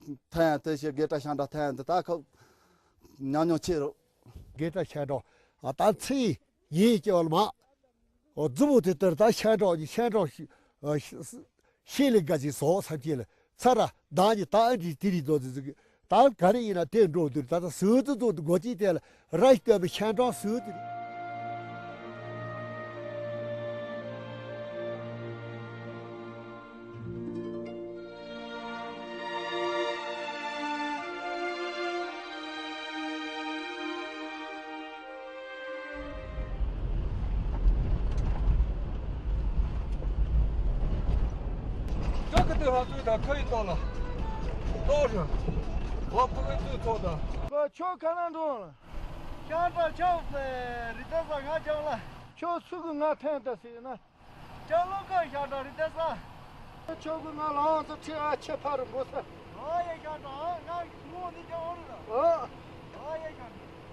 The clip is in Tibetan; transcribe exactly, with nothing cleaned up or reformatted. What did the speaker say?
ཐན་ཡང་དེ་ཞེས་དགེ་བཀྲ་ཤང་འདྲ་ཐན་ཡང་དེ་ད་ཁ་ཉམས་མྱོང་ཆེ་རུ། དགེ་བཀྲ་ཤང་འདྲ་ད་ཚེ་ཡིན་སྐྱེ་བ་ལ་མ། འོ་རྫི་བོ་དེ་ལྟར་ད་ཤང་འདྲ་ཤང་འདྲ་ཤེས་ལས་དགའ་ཅིག་བཟོ་བསམ་ཁྱེད་ལ་ཚ་ར་བདག་ཉིད་ད་ཨ་འདྲི་དེ་རིགས་མདོ་དེ་ཟིག་ད་ག་རེ་ཡིན་ན་དེ་འགྲོ་འདུག་ད་ལྟ་ཟོས་ཙི་ཙོ་དུ་སྒོ་ཅིག་དེ་ལ་ར་ཞིག་བཏོན་པའི་ཤན་གྲངས་ཟོས་དེ་རེད། ཅོག་གི་དུས་ཧ་ཚུགས་དང་ཁ་ཡི་ཏོག་ལ་ཏོག་རེད། ལ་ཕུ་གི་དུས་ཐོག་དང་། ཁོ་ཁྱོད་ག་ན་འགྲོ་ལ། ཤང་ཀྲང་ཆོག་པའི་རི་ཏ་ས་ང་ཅང་ལ། ཁྱོད་སུ་གི་ང་ཐན་ད་ཟེར་ན། ཅང་ལོ་ཀ་ཤང་ཀྲང་རི་ཏ་ས། ཁྱོད་གི་ང་ལའང་ཚོ་ཁྲི་ཨ་ཆེ་ཕ་རུ་འགོ་ས། ཨ་ཡ་ཤང་ཀྲང་ང་ངོ་ནི་ཅང་འོ་རུ་ལ། ཨ་ཡ་ཤང་ཀྲང་།